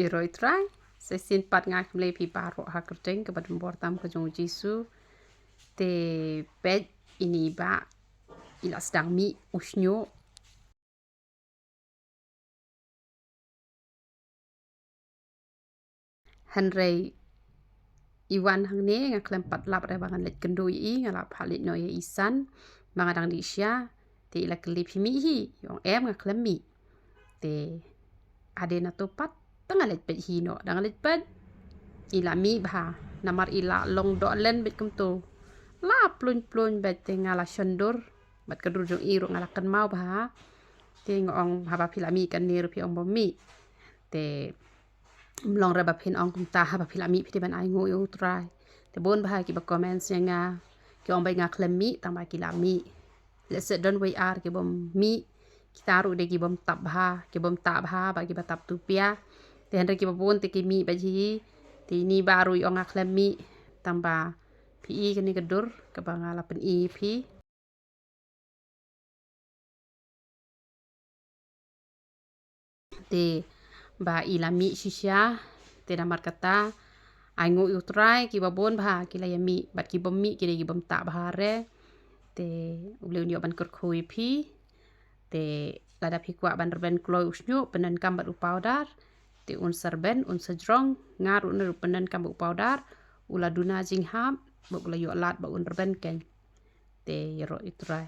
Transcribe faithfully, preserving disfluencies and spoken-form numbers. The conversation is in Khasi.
Ïaroh ïa u Trai. Sa shisien pat nga khlem leit phi baroh ha kyrteng kaba donbor tam ka jong u Jisu. Te peit, ine i bah i la sdang mih u shñiuh. Hynrei i wan hangne nga khlem pat lap re ba ngan leit kynduh ïa i, nga la phah leit noh ïa i san ba nga dang dih sha. Te i la kylli, phi mih hi? I ong em, nga khlem mih. Te hadien nato pat tang nga leit peit hi noh, dang leit peit i la mih bha. Namar i la long dohlen beit kumto, la pluiñ pluiñ beit, te nga la shon dur bad ka dur jong i ruh nga la kynmaw bha. Te nga ong, haba phi la mih kane ruh phi ong bym mih. Te ym long re ba phin ong kumta, haba phi la mih phi dei ban ainguh ïa u Trai. Te bun bha kiba comment ïa nga, ki ong ba nga khlem mih tang ba ki la mih. Lehse don wei ar ki bym mih. Kita ruh dei ki bym tap bha, ki bym tap bha bad kiba tap tu pia. Te hynrei kiba bun te ki mih bha hi. Te ine i bah ruh i ong nga khlem mih tang ba phi i kane ka dur kaba nga la pyni ïa phi. Te ba i la mih shisha. Te namar kata, ainguh ïa u Trai, kiba bun bha ki la ïa mih bad ki bym mih ki dei ki bym tap bha re. Te U Blei un ïoh ban kyrkhu ïa phi. Te lada phi kwah ban rben kloi u shñiuh pyndonkam bad u powder, te un sa rben, un sa jrong. Nga ruh nga ruh pyndonkam bad u powder, u la duna jinghap bad u la ïoh lad ba un rben kein. Te ïaroh ïa u Trai.